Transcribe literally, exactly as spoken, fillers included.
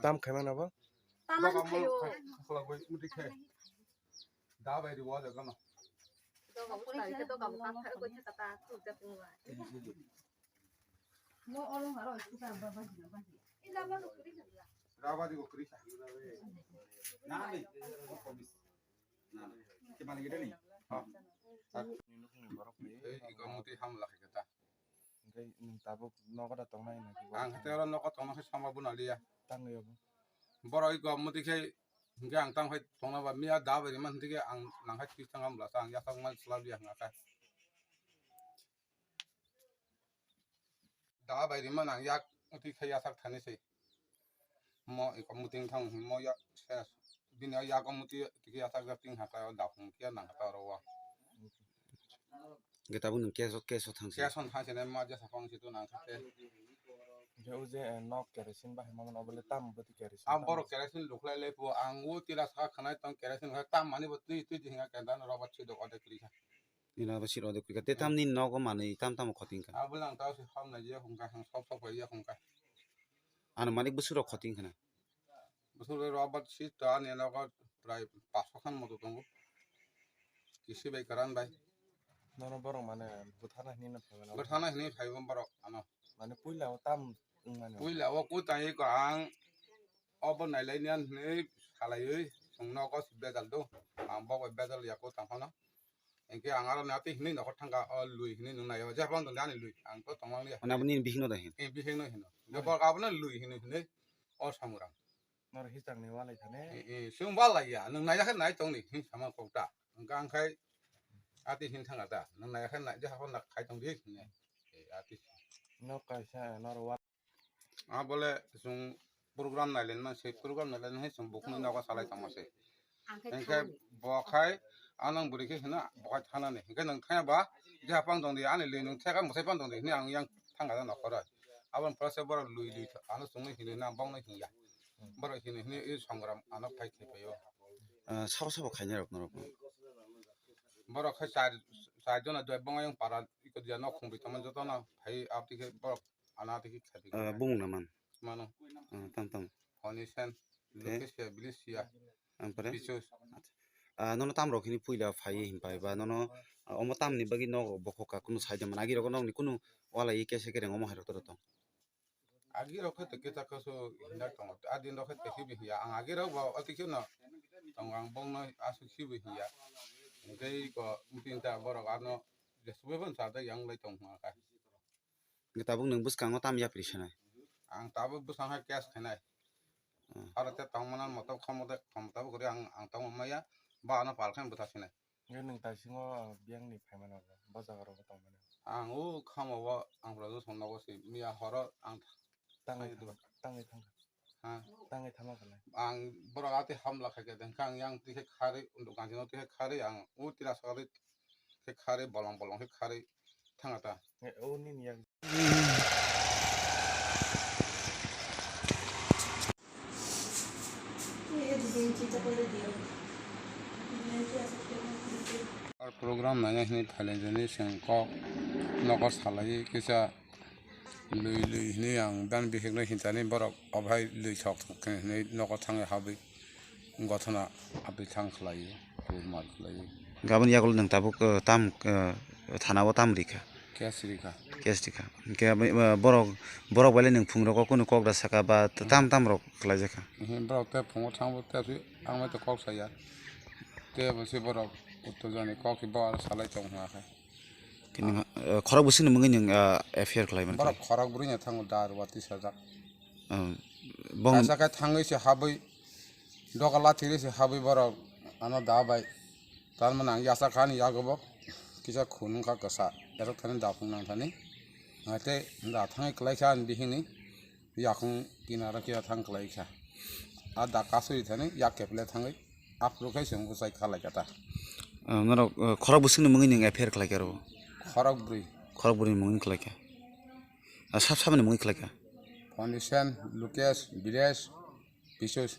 Tam khaimano bo? Tama khayo. Ei, iko muti hamla khe ta. Hingke nwng tabuk nogo da tongnai na ki bo? Ang hete oro nogo tongna khe sama buna liya. Tangwi obo. Borok iko muti khe hingke ang tang phai tongna ba miya da bai rima hingke ang nang hai twi thang hamla sa ang yasak mal sla liya hingka khe. Da bai rima nang yak muti khe yasak thani se. Mo iko muting thang mo ya ses. Bini o yago muti tiki yasak jak ting haka o dapung kia nang haka oro o. Hingke tabuk nwng keso, keso thangsi. Keso thangsi nai ma jesa phang si tu nang kha te. Hingke o je, eh, nok kerosin bahai ma mano obole tam bwtwi kerosin. Ang tam borok kerosin luklai lai po ang o tira saka khanai tong kerosin khai tam mani bo twi twi di hinga kenda no roba si dok ode kri kha. Nina bo siro de kwrwikha. Te tamni nogo manwi tam tamo khoting kha. Abo lang tao se ham na je hum kha, hum sok sok bai ya hum kha. Ano manik bwswk rok khoting khna. Bwswk rok abo si ta ani nogo prai paso khan moto tongo. Kisi bai karan bai. Nono borok mane bwthana hini no phaimano. Bwthana hini phaibo borok ano. Mane puila o tam wngmani. Puila o kutang iko ang obo nailai niyan hini salaiwi chwng nogo si bejal do. Ang bogo bejal yako tang phano. Hingke ang aro nati hinui nokhor thangka, o lui hinui nung naio, je phano tongdi ani lui, ang to tongmang liya. Mane aboni bihikno da hin? Eh, bihikno hino. Nabo abono lui hinui hinui, o samurang. Nor hisang ni walai thane? Eh, eh, sung walai ya, nung naiya khe nai tongdi, hin sama kokta. Hingke ang khai ati hin thanga da, nung naiya khe nai, je haphano nak khai tongdi, hine. Eh, ati. Nok kaisa, nor wa- A bole chwng program nailen man se, program nailen hai chwng bukhuni nogo salai tongma se. Hingke bo khai anang bwrwi khe hino bo khai thanani. Hingke nwng thaya ba je hapang tongdi ani lui nwng theka mwsai pan tongdi hini ang yang thangka da nokhoroi. Aboni pore se borok lui lui ano chwngno hinwi na bongno hinya. Borok hini hini i songram ano phai khe phaio. Ah, sabo sabo khainai rok norok. Borok khai char, char jona dui bongni para iko dia nok khungbi tongma jotono phai aboni khe borok Ana tiki khati. Ah, bumung na man? Mano. Ah, tam tam. Honi sen. Te? Lokesia, Bilisia. Ampore? Bichus. Acha. Ah, nono tam rok hini puila phai hin pai ba nono, ah, omo tam ni bagwi nogo bokhok ka kunu sai de man agi rok nog ni kunu wala i kese kereng omo hai rok toro tong. Agi rok khe te kita kaso hinda tongo. A din rok khe te hibi hiya. Ang agi rok bo oti khe no tongo ang bong no asuk hibi hiya. Hingke ko mutin ta borok ano jesubui bon sa da yang lai tong ma ka. Hingke tabuk nwng bwskango tam yapri sanai? Ang tabuk bwskango hai case khainai. Hmm. Aro te tongmani moto khamode khamtabo kori ang, ang tongma maya, ba ano pal khe bwtha sinai. Hingke nwng taisingo biyang ni phaimani bo, bo jaga rogo tongmani. Ang o khamo o ang pura dusong nogo si miya horo ang tangwi thang-, tangwi thangkha. Ha? Tangwi thangma khalai. Ang borok ati hamla khaikha, hingke ang yang twi khe kharwi, ganchino twi khe kharwi ang o tira sakali khe kharwi bolong bolong khe kharwi thangata. E, o nini yak. Program nanya hini thailaijani chwng kok nogo salai kisa. Lui lui hinui ang dan bihikno hinchani borok obo hai lui sok hinui nogo thangwi habwi gothona abwi thang khlaiwi, kurmar khlaiwi. Gabon yagulo nwng tabuk, eh, tam, eh, thana o tam rikha? Case rikha. Case rikha. Hingke aboni, eh, borok, borok bai le nwng phungrogo kunu kok da saka ba tam tam rok khlaijakha? Borok te phungo thangbo te ang bai to kok saya. Te bo se borok utto jani kok bo aro salai tong hwnga khe. Tini, eh, khorok bwswkni mungwi nwng, eh, F I R khlai mankha? Borok khorok bwrwi no thango da rwati sajak. Um, bong- Kaisa khe thangwi se habwi doga lathiri se habwi borok ano da bai. Tar mani ang yasa kha ani yago bo kisa khun wngkha kwsa. Erok thani da phung nang thani. Hate da thangwi kwlai kha ani bihini. Yakung kinaro khe thang khlai kha. A da kasui thani yak keple thangwi aphuru khai chwng bwsai kha lai kha ta. Ah, norok, ah, khorok bwswkni mungwi nwng F I R khlai kha ro? Khorok bwrwi. Khorok bwrwi mungwi khlai kha. Ah, sab sabni mungwi khlai kha? Foundation, Lukesh, Biresh, Bisus.